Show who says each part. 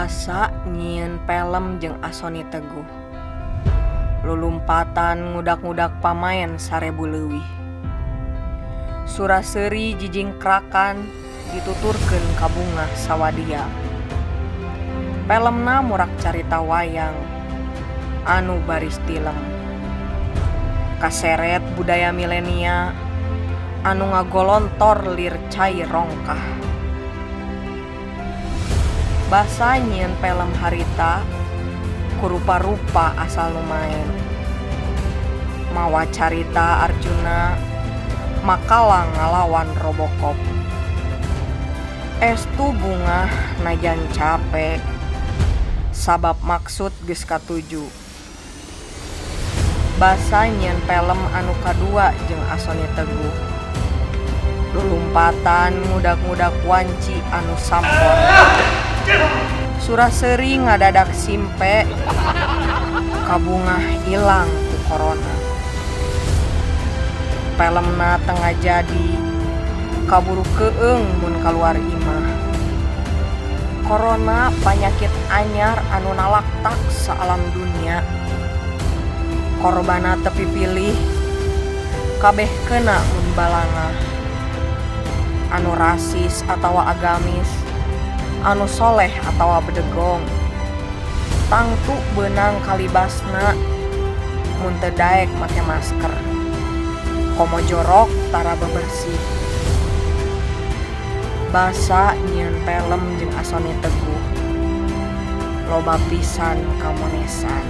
Speaker 1: Basa nyieun pelem jeung Asoni Teguh. Lulumpatan ngudak-ngudak pamaen 1000 leuwih. Sura-seuri jijingkrakan dituturkeun ka bungah sawadia. Pelemna murak carita wayang anu baris tilem. Kaseret budaya milenia anu ngagolontor lir cai rongkah. Basa nyieun pelem harita ku rupa-rupa asal nu maen. Mawa carita Arjuna makalang ngalawan Robocop. Estu bungah najan cape sabab maksud geus katuju. Basa nyieun pelem anu kadua jeung Asoni Teguh. Lulumpatan ngudak-ngudak wanci anu sampor. Sura-seuri ngadadak simpe kabungah ilang ku korona. Pelemna tengah jadi kaburu keung mun kaluar imah. Korona panyakit anyar anu nalaktak saalam dunia. Korbanna teu pipilih kabeh keuna mun balangah. Anu rasis atawa agamis, anu soleh atawa bedegong. Tangtu beunang kalibasna mun teu daek make masker. Komo jorok tara bebersih. Basa nyieun pelem jeung Asoni Teguh. Loba pisan kamonesan.